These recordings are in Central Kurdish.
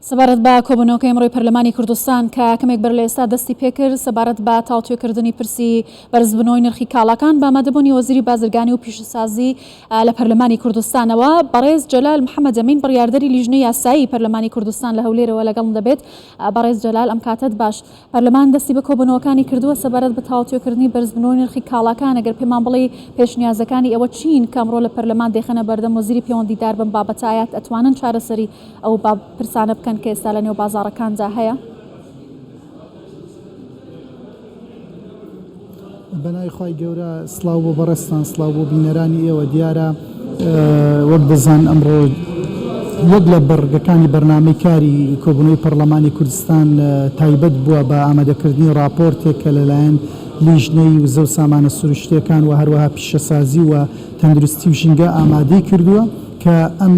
سەبارەت بە کۆبوونەوەکەی ئەمڕۆی پەرلەمانی کوردستان کە کەمێک بەر لە ئێستا دەستی پێکرد سەبارەت بە تاوتوێکردنی پرسی بەرزبوونەوەی نرخی کاڵاکان بە ئامادەبوونی وەزیری بازرگانی و پیشەسازی لە پەرلەمانی کوردستانەوە بەڕێز جەلال محەمەد ئەمین بڕیاردەری لیژنەی یاسایی پەرلەمانی کوردستان لە هەولێرەوە لەگەڵم دەبێت. بەڕێز جەلال ئەم کاتەت باش. پەرلەمان دەستی بە کۆبوونەوەکانی کردووە سەبارەت بە تاوتوێکردنی بەرزبوونەوەی نرخی کاڵاکان، ئەگەر پێمان بڵێی پێشنیازەکانی ئێوە چین کە ئەمڕۆ لە پەرلەمان دەیخەنە بەردەم وەزیری پەیوەندیدار بەم بابەتە، ئایا ئەتوانن چارەسەری ئەو پرسانە بکەن کە ئێستا لە نێو بازاڕەکاندا هەیە؟ بەناوی خوای گەورە سڵاو بۆ بەڕێزتان سڵاو بۆ بینەرانی ئێوە دیارە وەک دەزان ئەمڕۆ یەک لە بڕگەکانی بەرنامەی کاری کۆبوونەوەی پەرلەمانی کوردستان تایبەت بووە بە ئامادەکردنی ڕاپۆرتێک کە لەلایەن لیژنەی وزە و سامانە سروشتیەکان و هەروەها پیشەسازی و تەندروستی و ژینگە ئامادەی کردووە کە ئەم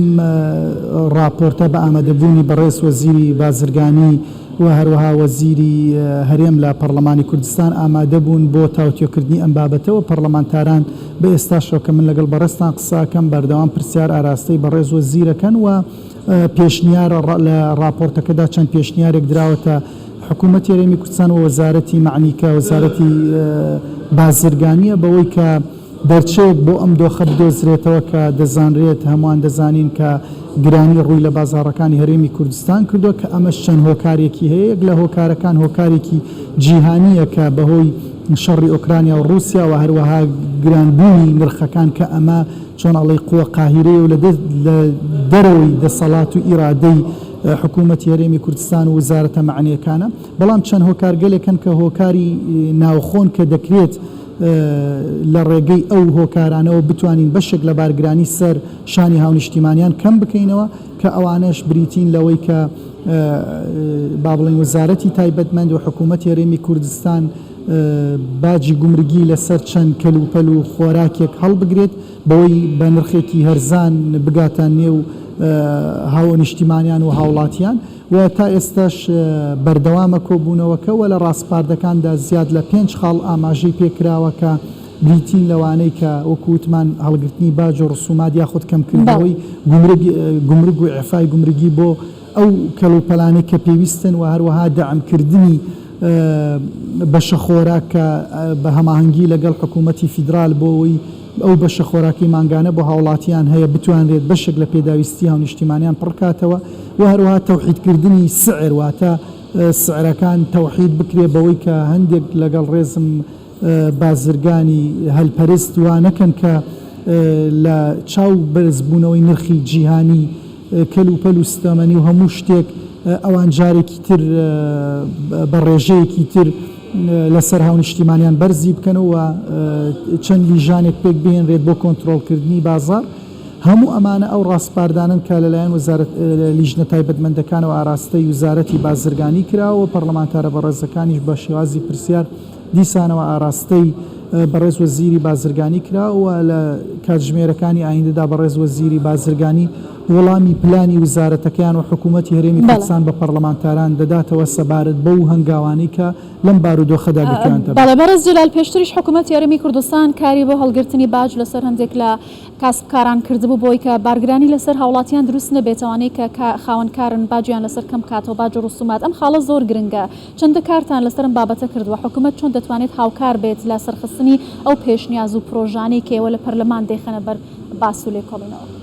ڕاپۆرتە بە ئامادەبوونی بەڕێز وەزیری بازرگانی و هەروەها وەزیری هەرێم لە پەڕلەمانی کوردستان ئامادەبوون بۆ تاوتوێکردنی ئەم بابەتە و پەڕلەمانتاران بە ئێستاشەوە کە من لەگەڵ بەڕێزتان قسە ئەکەم بەردەوام پرسیار ئاراستەی بەڕێز وەزیرەکەن و پێشنیار لە ڕاپۆرتەکەدا چەند پێشنیارێک دراوەتە حکوومەتی هەرێمی کوردستان و وەزارەتی مەعنی کە وەزارەتی بازرگانیە بەوەی کە دەرچەیەک بۆ ئەم دۆخە بدۆزرێتەوە کە دەزانرێت هەمووان دەزانین کە گرانی ڕووی لە بازاڕەکانی هەرێمی کوردستان کردووە کە ئەمەش چەند هۆکارێکی هەیە یەک لە هۆکارەکان هۆکارێکی جیهانییە کە بەهۆی شەڕی ئۆکرانیا و ڕووسیا و هەروەها گرانبوونی نرخەکان کە ئەمە چۆن ئەڵێی قوە قاهیرەیە و لە دەرەوەی دەسەڵات و ئیرادەی حکوومەتی هەرێمی کوردستان و وزارەتە مەعنییەکانە بەڵام چەند هۆکارگەلێک هەن کە هۆکاری ناوخۆن کە دەکرێت لە ڕێگەی ئەو هۆکارانەوە بتوانین بەشێک لە بارگرانی سەر شانی هاونیشتیمانیان کەم بکەینەوە کە ئەوانەش بریتین لەوەی کە با بڵێین وەزارەتی تایبەتمەند و حکوومەتی هەرێمی کوردستان باجی گومرگی لەسەر چەند کەلوپەل و خۆراکێک هەڵبگرێت بەوەی بە نرخێکی هەرزان بگاتە نێو هاونیشتیمانیان و هاوڵاتیان. و تا ئێستاش بەردەوامە کۆبوونەوەکە و لە ڕاسپاردەکاندا زیاد لە پێنج خاڵ ئاماژەی پێکراوە کە بریتین لەوانەی کە وەکو وتمان هەڵگرتنی باج و ڕسومات یاخود کەمکردنەوەی گومرگ گومرگ و ئیعفای گومرگی بۆ ئەو کەلوپەلانەی کە پێویستن و هەروەها دەعمکردنی بەشە خۆراک کە بە هەماهەنگی لەگەڵ حکوومەتی فیدرال بۆ ئەوەی ئەو بەشە خۆراکەی مانگانە بۆ هاوڵاتیان هەیە بتوانرێت بەشێک لە پێداویستی هاونیشتیمانیان پڕکاتەوە و هەروەها تەوحیدکردنی سعر واتە سعرەکان تەوحید بکرێت بەوەی کە هەندێک لەگەڵ ڕێزم بازرگانی هەلپەرست وا نەکەن کە لە چاو بەرزبوونەوەی نرخی جیهانی کەل و پەل و ستەمەنی و هەموو شتێک ئەوان جارێکی تر بە ڕێژەیەکی تر لەسەر هاونیشتیمانیان بەرزی بکەنەوە و چەند لیژانێک پێک بهێنرێت بۆ کۆنترۆڵکردنی بازاڕ. هەموو ئەمانە ئەو ڕاسپاردانەن کە لەلایەن وەزارەت لیژنە تایبەتمەندەکانەوە ئاراستەی وزارەتی بازرگانی کراوە و پەڕلەمانتارە بەڕێزەکانیش بە شێوازی پرسیار دیسانەوە ئاراستەی بەڕێز وەزیری بازرگانی کرا و لە کاتژمێرەکانی ئایندەدا بەڕێز وەزیری بازرگانی وەڵامی پلانی وزارەتەکەیان و حکوومەتی هەرێمی کوردستان بە پەڕلەمانتاران دەداتەوە سەبارەت بەو هەنگاوانەی کە لەم بارودۆخەدا گرتوویانتە بەر. بەڵێ بەڕێز جەلال پێشتریش حکوومەتی هەرێمی کوردستان کاری بۆ هەڵگرتنی باج لەسەر هەندێک لە کاسبکاران کردبوو بۆی کە بارگرانی لەسەر هاوڵاتیان دروست نەبێت ئەوانەی کە خاوەن کارن باجیان لەسەر کەم بکاتەوە باج و ڕسومات ئەم خاڵە زۆر گرنگە چەندە کارتان لەسەر ئەم بابەتە کردووە حکومەت چۆن دەتوانێت هاوکار بێت لە سەرخستنی ئەو پێشنیاز و پرۆژانەی کە ئێوە لە پەرلەمان دەیخەنە بەر باس و لێکۆڵینەوە؟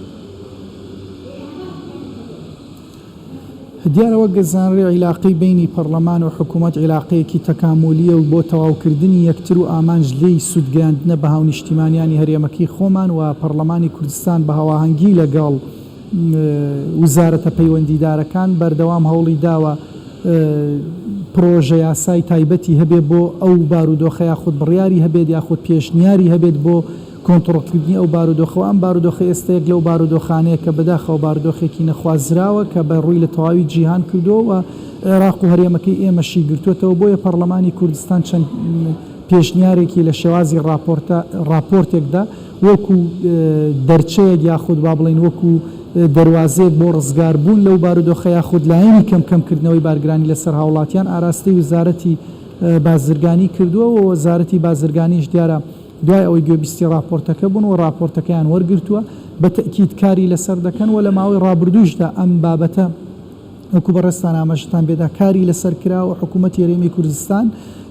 دیارە وەک دەزانرێ عیلاقەی بەینی پەڕلەمان و حکوومەت عیلاقەیەکی تەکامولییە و بۆ تەواوکردنی یەکتر و ئامانج لێی سوودگەیاندنە بە هاونیشتیمانیانی هەرێمەکەی خۆمان و پەڕلەمانی کوردستان بە هەواهەنگی لەگەڵ وزارەتە پەیوەندیدارەکان بەردەوام هەوڵی داوە پڕۆژە یاسای تایبەتی هەبێت بۆ ئەو بارودۆخە یاخود بڕیاری هەبێت یاخود پێشنیاری هەبێت بۆ کۆنتڕۆڵکردنی ئەو بارودۆخە و ئەم بارودۆخە ئێستا یەک لەو بارودۆخانەیە کە بەداخەوە بارودۆخێکی نەخوازراوە کە بە ڕووی لە تەواوی جیهان کردووە و عێراق و هەرێمەکەی ئێمەشی گرتووەتەوە بۆیە پەڕلەمانی کوردستان چەند پێشنیارێکی لە شێوازی ڕاپۆرتە ڕاپۆرتێکدا وەکو دەرچەیەک یاخود با بڵێین وەکو دەروازەیەک بۆ ڕزگاربوون لەو بارودۆخە یاخود لایەنی کەم کەمکردنەوەی بارگرانی لەسەر هاوڵاتیان ئاراستەی وزارەتی بازرگانی کردووە و وەزارەتی بازرگانیش دیارە دوای ئەوەی گوێبیستی ڕاپۆرتەکە بوون و ڕاپۆرتەکەیان وەرگرتووە بە تەئکید کاری لەسەر دەکەن و لە ماوەی ڕابردوویشدا ئەم بابەتە. وەکو بەڕێزتان ئاماژەتان پێدا کاری لەسەر کرا و حکوومەتی هەرێمی کوردستان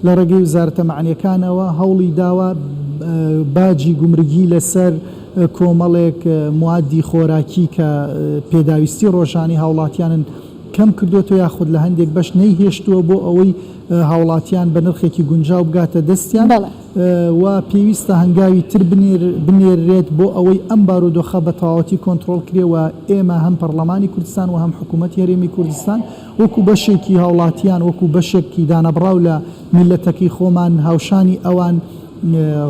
لە ڕێگەی وزارەتە مەعنیەکانەوە هەوڵی داوە باجی گومرگی لەسەر کۆمەڵێک موادی خۆراکی کە پێداویستی ڕۆژانەی هاوڵاتیانن کەم کردۆتەوە یاخود لە هەندێک بەش نەیهێشتووە بۆ ئەوەی هاوڵاتیان بە نرخێکی گونجاو بگاتە دەستیان و پێویستە هەنگاوی تر بنێررێت بۆ ئەوەی ئەم بارودۆخە بە تەواوەتی کۆنترۆڵ کرێ و ئێمە هەم پەڕڵەمانی کوردستان و هەم حکوومەتی هەرێمی کوردستان وەکوو بەشێکی هاوڵاتیان وەکوو بەشێکی دانەبڕاو لە میللەتەکەی خۆمان هاوشانی ئەوان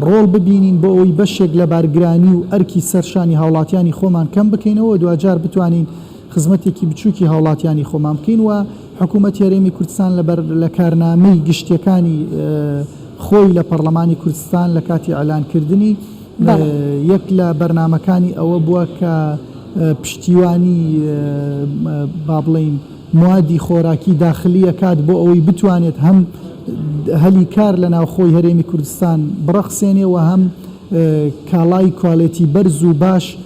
ڕۆڵ ببینین بۆ ئەوەی بەشێک لە بارگرانی و ئەرکی سەر شانی هاوڵاتیانی خۆمان کەم بکەینەوە و دواجار بتوانین خزمەتێکی بچووکی هاوڵاتیانی خۆمان بکەین و حکوومەتی هەرێمی کوردستان لە بەر لە کارنامەی گشتیەکانی خۆی لە پەڕلەمانی کوردستان لە کاتی ئیعلان کردنی یەک لە بەرنامەکانی ئەوە بووە کە پشتیوانی با بڵێین موادی خۆراکی داخلی ئەکات بۆ ئەوەی بتوانێت هەم هەلی کار لە ناوخۆی هەرێمی کوردستان بڕەخسێنێ و هەم کاڵای کوالێتی بەرز و باش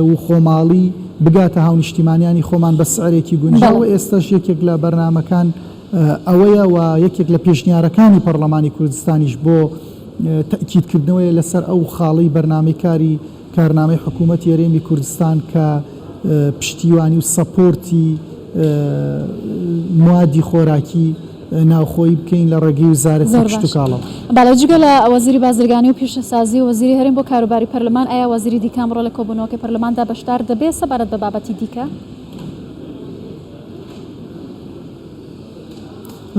و خۆماڵی بگاتە هاونیشتیمانیانی خۆمان بە سعرێکی گونجاو و ئێستەش یەکێک لە بەرنامەکان ئەوەیە و یەکێک لە پێشنیارەکانی پەڕڵەمانی کوردستانیش بۆ تەئکید کردنەوەیە لەسەر ئەو خاڵەی بەرنامەی کاری کارنامەی حکوومەتی هەرێمی کوردستان کە پشتیوانی و سەپۆرتی موادی خۆراکی ناوخۆیی بکەین لە ڕێگەی وزارەتی زۆر باش. کشتوکاڵەوە. بەڵێ جگە لە وەزیری بازرگانی و پیشەسازی و وەزیری هەرێم بۆ کاروباری پەرلەمان ئایا وەزیری دیکە ئەمڕۆ لە کۆبوونەوەکەی پەرلەماندا بەشدار دەبێت سەبارەت بە بابەتی دیکە؟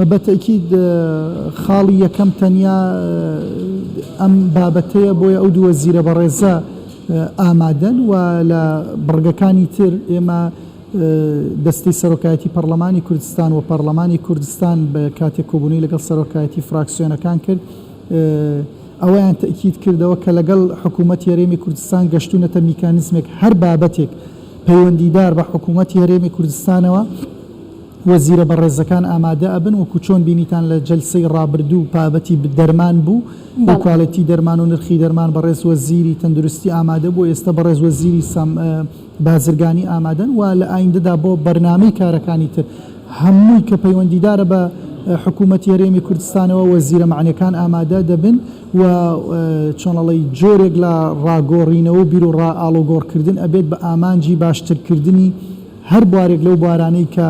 بە تەئکید خاڵی یەکەم تەنیا ئەم بابەتەیە بۆیە ئەو دوو وەزیرە بەڕێزە ئامادەن و لە بڕگەکانی تر ئێمە دەستەی سەرۆکایەتی پەڕلەمانی کوردستان و پەڕلەمانی کوردستان بە کاتێک کۆبوونەوەی لەگەڵ سەرۆکایەتی فراکسیۆنەکان کرد ئەوەیان تەئکید کردەوە کە لەگەڵ حکوومەتی هەرێمی کوردستان گەشتوونەتە میکانیزمێک هەر بابەتێک پەیوەندیدار بە حکوومەتی هەرێمی کوردستانەوە وەزیرە بەڕێزەکان ئامادە ئەبن وەکو چۆن بینیتان لە جەلسەی ڕابردوو بابەتی دەرمان بوو و کوالێتی دەرمان و نرخی دەرمان بەڕێز وەزیری تەندروستی ئامادە بوو ئێستا بەڕێز وەزیری بازرگانی ئامادەن و لە ئایندەدا بۆ بەرنامەی کارەکانی تر هەمووی کە پەیوەندیدارە بە حکوومەتی هەرێمی کوردستانەوە وەزیرە مەعنیەکان ئامادە دەبن و چۆن ئەڵێی جۆرێک لە ڕاگۆڕینەوە و بیروڕا ئاڵوگۆڕکردن ئەبێت بە ئامانجی باشترکردنی هەر بوارێک لەو بوارانەی کە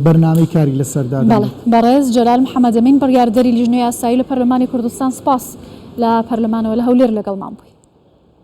بەرنامەی کاری لەسەر بەڵێ دادەنرێت. بەڕێز جەلال محەمەدەمین بڕیاردەری لیژنەی یاسایی لە پەرلەمانی کوردستان سپاس لە پەرلەمانەوە لە هەولێر لەگەڵمان بووی.